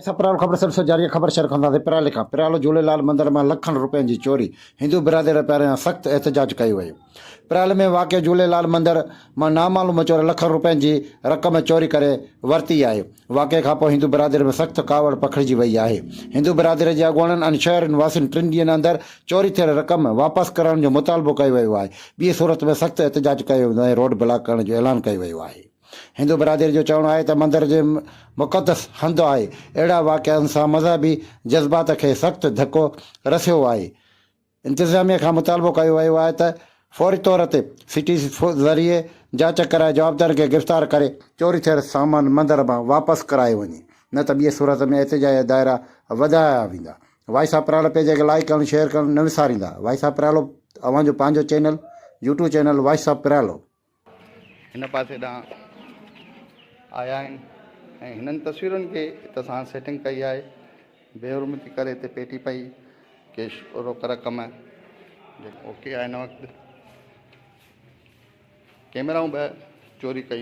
سپرال خبر سلسلو جاري خبر شيئر ڪنداسين پرالي کان پرالو جهوليلال مندر مان لکن روپين جي چوري هندو برادري پاران سخت احتجاج ڪيو ويو پرالي ۾ واقع جهوليلال مندر مان نامعلوم چور لکن روپين جي رقم چوري ڪري ورتي آهي واقعي کانپوء هندو برادري ۾ سخت ڪاوڙ پکڙجي وئي آهي هندو برادري جي اڳواڻن ۽ شهرين واسين ٽن ڏينهن اندر چوري ٿيل رقم واپس ڪرائڻ جو مطالبو ڪيو ويو آهي ٻي صورت ۾ سخت احتجاج ڪيو ويندو ۽ روڊ بلاڪ ڪرڻ جو اعلان ڪيو ويو آهي. هندو برادري جو چوڻ آهي ته مندر جي مقدس هنڌ آهي، اهڙا واقعن سان مذهبي جذبات کي سخت ڌڪو رسيو آهي. انتظاميه کان مطالبو ڪيو ويو آهي ته فوري طور تي سي ٽي ذريعي جاچ ڪرائي جوابدارن کي گرفتار ڪري چوري ٿيل سامان مندر مان واپس ڪرايو وڃي نه ته ٻي صورت ۾ احتجاج جا دائرا وڌايا ويندا. وائس آف پرالو پيج کي لائيڪ ڪرڻ شيئر ڪرڻ نه وساريندا. وائس آف پرالو اوهان جو پنهنجو channel YouTube channel voice of Paralo. هن پاسي ڏانهن آيا آهن ۽ هنن تصويرن کي هت سان سيٽنگ ڪئي آهي بي حرمتي ڪري هتي پيٽي پئي ڪيش روڪ رقم جيڪو اوڪي آهي هن وقت ڪيمرائون به چوري ڪيون.